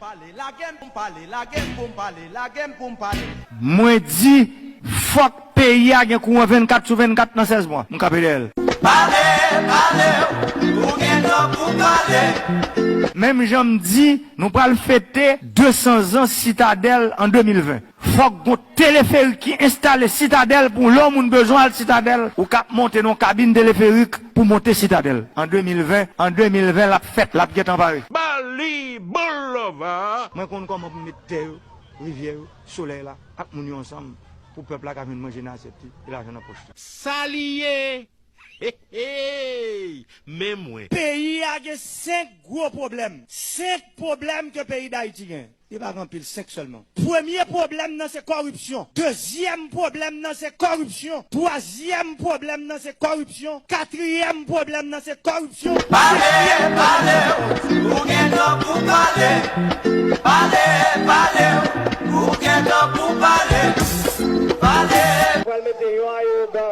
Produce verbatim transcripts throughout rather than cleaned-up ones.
Pale, lage m pou m pale, lage m pou m pale, lage m pou m pale. Mwen di, fòk peyi a gen kouran vennkat sou vennkat nan sèz mwa. M kanpe dèyè l. Pale, pale, ou gen tan pou pale. Menm jan m di, nou pral fete de san zan Sitadèl an de mil ven. Fòk gon teleferik ki enstale Sitadèl pou lè yon moun bezwen al Sitadèl, ou ka ap monte nan yon kabin teleferik pou monte Sitadèl. An de mil ven, an de mil ven, l ap fèt, l ap gentan pare. Bali Bolova. Mwen konn kòman pou m met tè yo, rivyè yo, solèy la, ak moun yo ansanm, pou pèp la ka vin manje nan asyèt li, e lajan nan pòch li. Sa li ye? Hey, hey! Men mwen. Peyi a gen senk gwo pwoblèm. Senk pwoblèm ke peyi Dayiti gen. Li pa gen anpil, senk sèlman. Premye pwoblèm nan se kòripsyon. Dezyèm pwoblèm nan se kòripsyon. Twazyèm pwoblèm nan se kòripsyon. Katriyèm pwoblèm nan se kòripsyon. Pale, pale, ou gen tan pou pale. Pale, pale, ou gen tan pou pale. Pale. Pral mete yon ayewoga,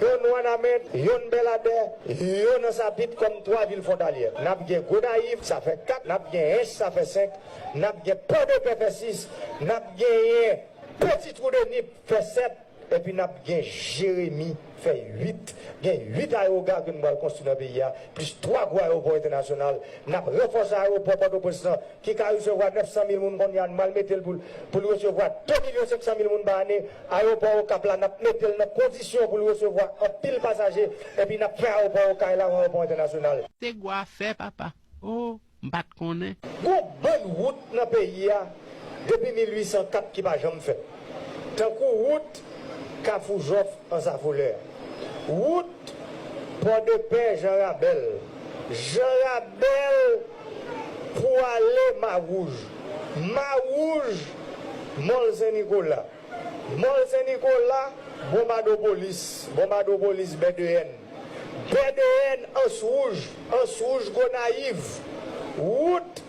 yon Wanament, yon Bèladè, yon nan Sapit kòm twa vil fwontalyè. N ap gen Gonayiv, sa fè kat, n ap gen Ench, sa fè senk, n ap gen Pòdepè, fè sis, n ap genyen Peti Twou de Nip, fè sèt, epi n ap gen Jeremi, fè uit. Gen uit ayewoga ke nou pral konstwi nan peyi a, plis twa gwo ayewopò entènasyonal. N ap ranfòse ayewopò Pòtoprens lan, ki ka resevwa nèf san mil moun kounye a, n pral mete l pou, pou l resevwa de milyon senk san mil moun pa ane. Ayewopò Okap la, n ap mete l nan kondisyon pou l resevwa anpil pasaje, epi n ap fè ayewopò Okay la yon ayewopò entènasyonal. Se gwo afè, papa. Oh, m pa t konnen. Gon bann wout nan peyi a depi mil uit san kat ki pa janm fèt. Tankou wout Kafou Jòf Ansa Folè, wout Pòdepè Jan Rabèl, Jan Rabèl pou ale Mawouj, Mawouj Mòl Sen Nikola, Mòl Sen Nikola Bonbadopolis, Bonbadopolis Bèdeyèn, Bèdeyèn Ans Wouj, Ans Wouj Gonayiv, wout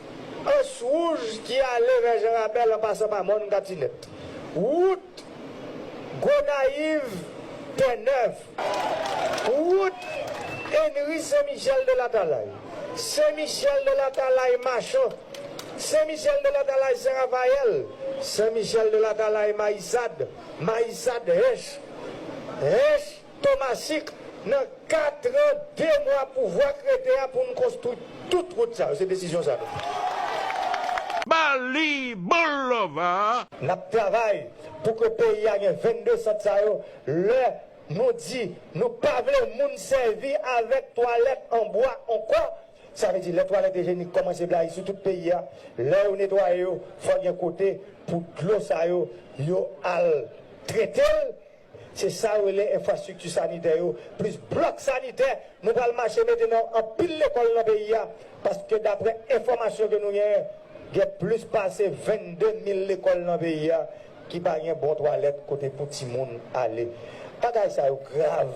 Ans Wouj ki ale vè Jan Rabèl an pasan pa mòn Katinèt, wout Gonayiv Tènèv, wout Henri Sen Michèl de Latalay, Sen Michèl de Latalay Machan, Sen Michèl de Latalay Sen Rafayèl, Sen Michèl de Latalay Mayisad, Mayisad Ench, Ench Tomasik. Nan kat an, de mwa pouvwa k rete a pou n konstwi tout wout sa yo. Se desizyon sa nou pran. Bali Bolova. N ap travay pou ke peyi a gen vennde sant sa yo. Lè nou di nou pa vle moun sèvi avèk twalèt an bwa ankò, sa vle di lè twalèt ijyenik kòmanse blayi sou tout peyi a, lè yo netwaye yo, fò gen kote pou dlo sa yo, yo al trete l. Se sa yo rele enfrastrikti sanitè yo, plis blòk sanitè. Nou pral mache mete nan anpil lekòl nan peyi a, paske daprè enfòmasyon ke nou genyen, gen plis pase vennde mil lekòl nan peyi a ki pa gen bon twalèt kote pou timoun ale. Bagay sa yo grav.